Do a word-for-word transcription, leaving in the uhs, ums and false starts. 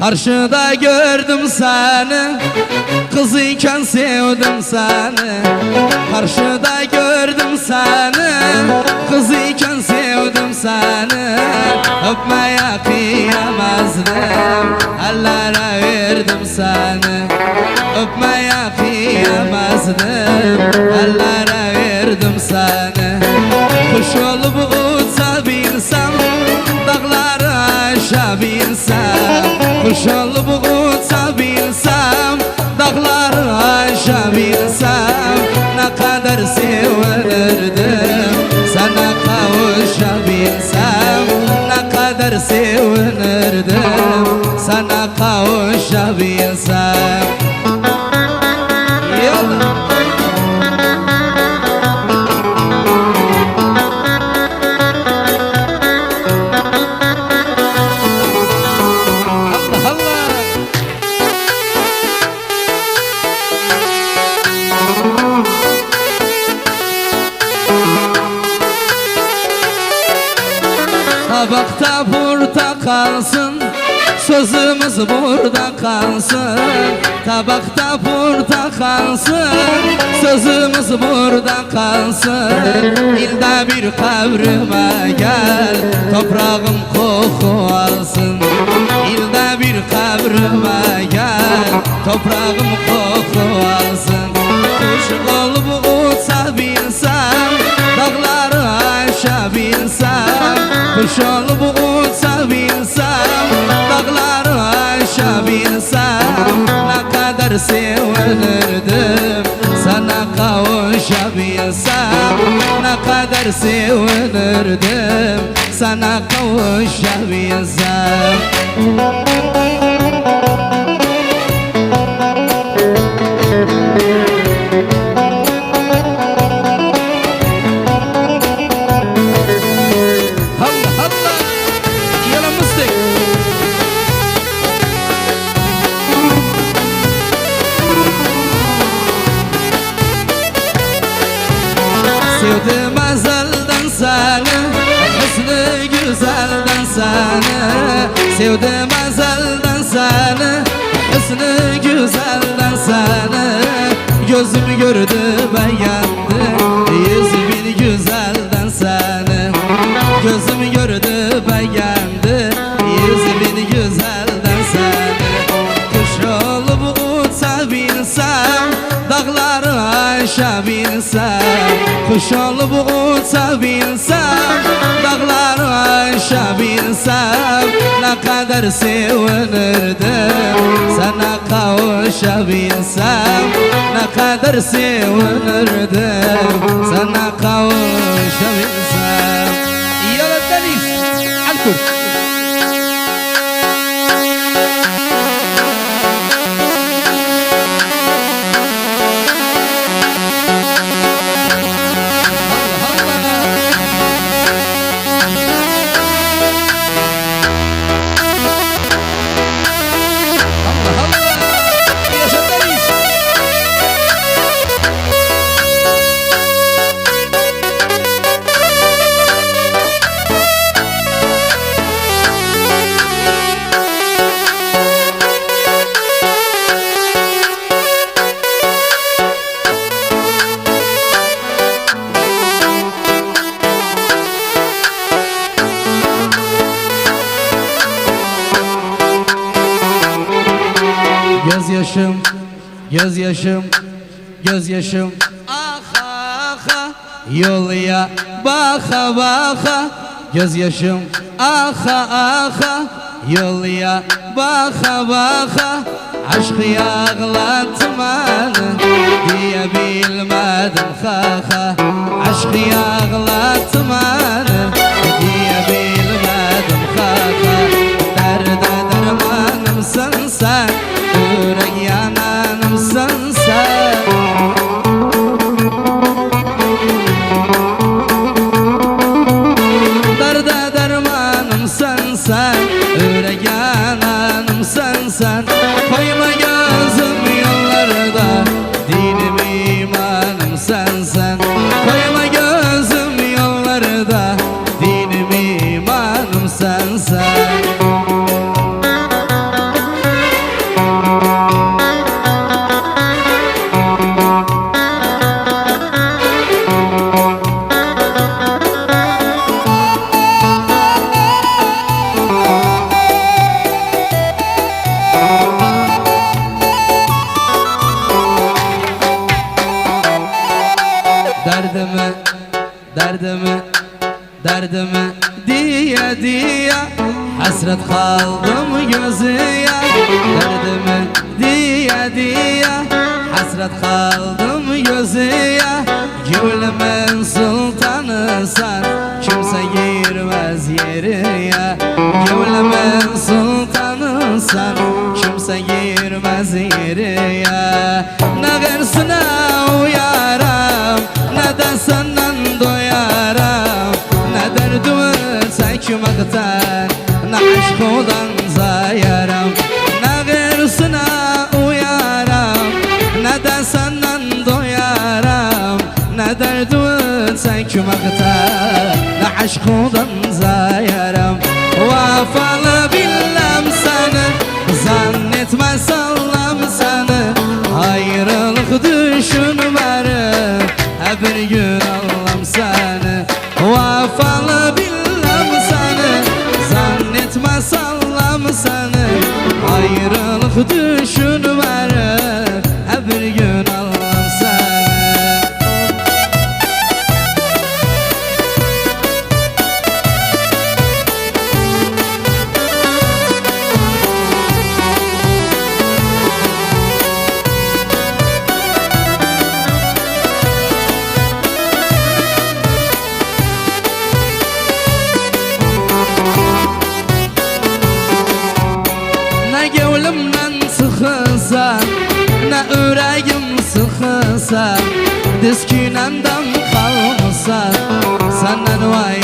قارشیدا گؤردوم سنی، قیز ایکن سئودیم سنی. قارشیدا گؤردوم سنی، قیز ایکن سئودیم سنی. اؤپمه‌یه قییامازدیم، اللره وئردیم سنی. اؤپمه‌یه قییامازدیم، اللره وئردیم سنی. قوش اولوب اوچا بیلسم، داغلاری آشا بیلسم. قوش اولوب اوچا بیلسم، داغلاری آشا بیلسم. نه قدر سئوینیردیم سنه قاووشا بیلسم. نه قدر سئوینیردیم سنه قاووشا بیلسم. یاللا. الله الله. قاباقدا بوردا قالسین، سؤزوموز بوردا قالسین. قاباقدا بوردا قالسین، سؤزوموز بوردا قالسین. ایلده بیر قبریمه گل، توپراغیم قوخو آلسین. ایلده بیر قبریمه گل، توپراغیم قوخو آلسین. قوش اولوب اوچا بیلسم، داغلاری آشا بیلسم. قوش اولوب اوچا بیلسم، داغلاری آشا بیلسم. نه قدر سئوینیردیم سنه قاووشا بیلسم. نه قدر سئوینیردیم سنه قاووشا بیلسم. الله الله. یالا مستیق. سئودیم ازلدن سنی، حسن گؤزلدن سنی. سئودیم ازلدن سنی، حسن گؤزلدن سنی. گؤزوم گؤردو، بیندی، یوز مین گؤزلدن سنی. گؤزوم گؤردو، بیندی، یوز مین گؤزلدن سنی. قوش اولوب اوچا بیلسم، داغلاری آشا بیلسم. قوش اولوب اوچا بیلسم، داغلاری آشا بیلسم. نه قدر سئوینیردیم سنه قاووشا بیلسم. نه قدر سئوینیردیم سنه قاووشا بیلسم. یالا دنیز، الکورد. گؤز یاشیم، گؤز یاشیم، گؤز یاشیم. آخا، آخا. یولویا باخا، باخا. گؤز یاشیم. آخا، آخا. یولویا باخا، باخا. عشق آغلاتدی منی، دئیه بیلمه‌دیم خاخا. عشق آغلاتدی منی، دئیه بیلمه‌دیم خاخا. درده درمانیمسان سن، اورک یانانیمسان سن. درده درمانیمسان سن، اورک یانانیمسان سن. قویما گؤزوم یوللاردا، دینیم ایمانیمسان سن. قویما گؤزوم یوللاردا، دردیمی، دردیمی دئیه دئیه، حسرت قالدیم گؤزویه. دردیمی دئیه دئیه، حسرت قالدیم گؤزویه. گؤیلومون سلطانیسان، کیمسه گیرمز یئرییه. گؤیلومون سلطانیسان، کیمسه گیرمز یئرییه. نه قیرسینا اویارام، نه ده سندن دویارام. نه دردیمی چکمکدن، نه عشقیندان زایارام. نه قیرسینا اویارام، نه ده سندن دویارام. نه دردیمی چکمکدن، نه عشقیندان زایارام. وفالی بیللم سنی، ظن ائتمه ساللام سنی. آیریلیق دوشونمه‌رم، هه بیر گون آللام سنی. وفالی بیللم سنی، ظن ائتمه ساللام سنی. آیریلیق دوشونمه‌رم، هه بیر گون آللام سنی. نه گؤیلومدن چیخیسان، نه اوره‌ییم سیخیسان، دیسکینندن قالمیسان، سندن وای